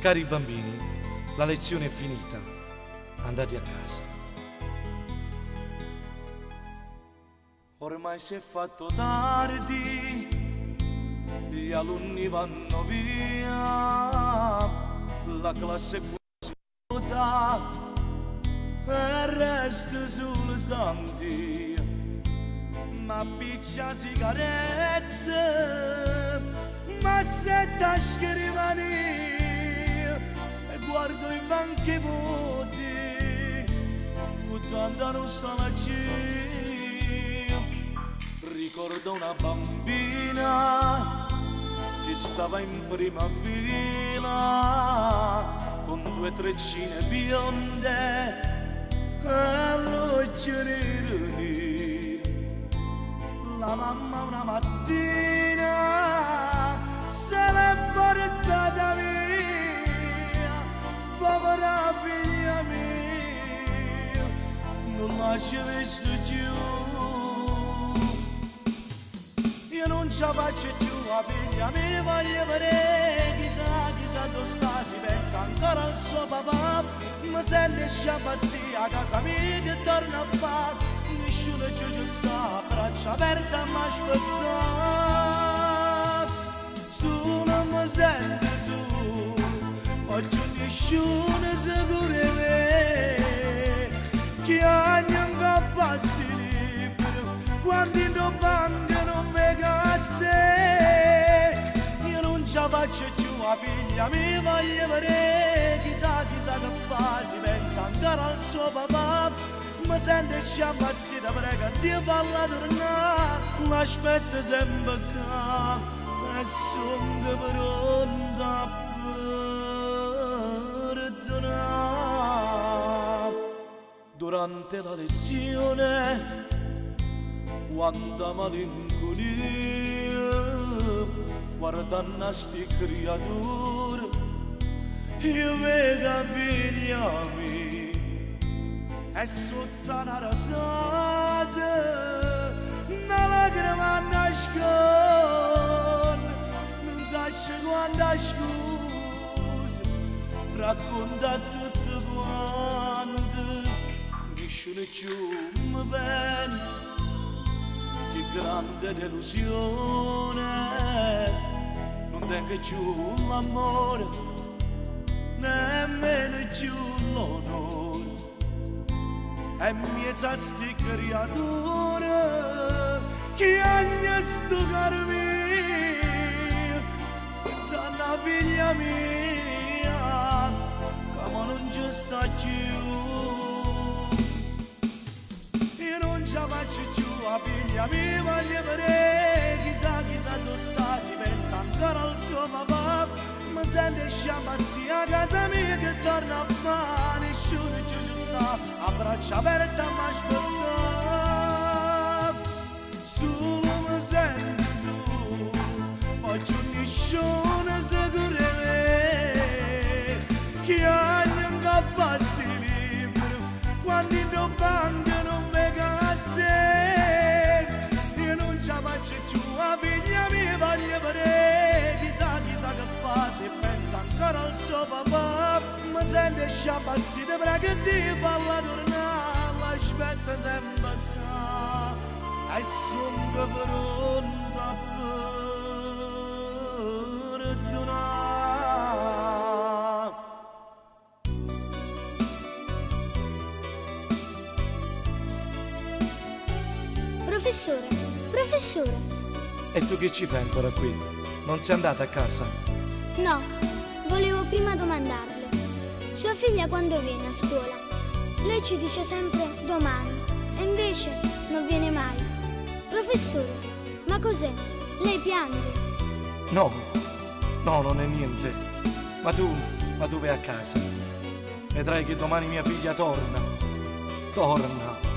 Cari bambini, la lezione è finita. Andate a casa. Ormai si è fatto tardi, gli alunni vanno via, la classe è quasi vuota e resta soltanto io. M'appiccio 'a sigaretta, m'assetto 'a scrivania e guardo i banchi vuoti con tanta nostalgia. Ricordo una bambina che stava in prima fila con due treccine bionde e l'occhio nero nero. La mamma una mattina se l'è portata via, povera figlia mia, non l'ho visto più. Io non ce la faccio più, 'a figlia mia voglio vedere, chissà, chissà dove sta, si pensa ancora al suo papà, mi sente sciapazzia, a casa mia che torna a fare, nessuno più ci sta, braccia aperte a m'aspettare. Solo mi sento solo, oggi nessuno si cura 'e me, chiagne 'ncoppa a sti libri, quando in banco nun veco a te. Io non ce la faccio più, 'a figlia mia voglio vedere, chissà, chissà che fa, si pensa ancora al suo papà, mi sento sciapazzita, prego a Dio falla tornare, l'aspetto sempre qua e sono pronta a perdonare. Durante la lezione, quanta malinconia, guardando a sti creature, io vedo 'a figlia mia, e sotto a 'na resata, 'na lacrima annasconne, nun saccio quanta scuse, racconta a tutte quante, nisciuno cchiù me pensa, che grande delusione, nun tengo cchiù l'ammore, nemmeno cchiù l'onore. E 'mmiezz' a sti creature, chiagne stu core mio, pensanno 'a figlia mia, ca mo nun ce sta cchiù. Io nun ce 'a faccio cchiù, 'a figlia mia voglio vedè, chissà, chissà addò sta, si pensa ancora al suo papà, mi sento 'e sciapazzia, a casa mia che torna a fa, nisciuno cchiù ce sta, a braccia aperte a m'aspettà. Sulo mi sento sulo, ma cchiù nisciuno si cura 'e me, chiagne 'ncoppa a sti libri, quando in 'o banco nun veco a te. Io nun ce 'a faccio cchiù, 'a figlia mia voglio vedè, chissà, chissà che fa, se pensa ancora al suo papà, mi sento 'e sciapazzita, prego a Dio falla tornà, l'aspetto sempre qua e sono pronto a perdonare. Professore, professore. E tu che ci fai ancora qui? Non sei andata a casa? No, volevo prima domandarle. Sua figlia quando viene a scuola? Lei ci dice sempre domani e invece non viene mai. Professore, ma cos'è? Lei piange? No, no, non è niente. Ma tu, ma tu vai a casa. Vedrai che domani mia figlia torna. Torna.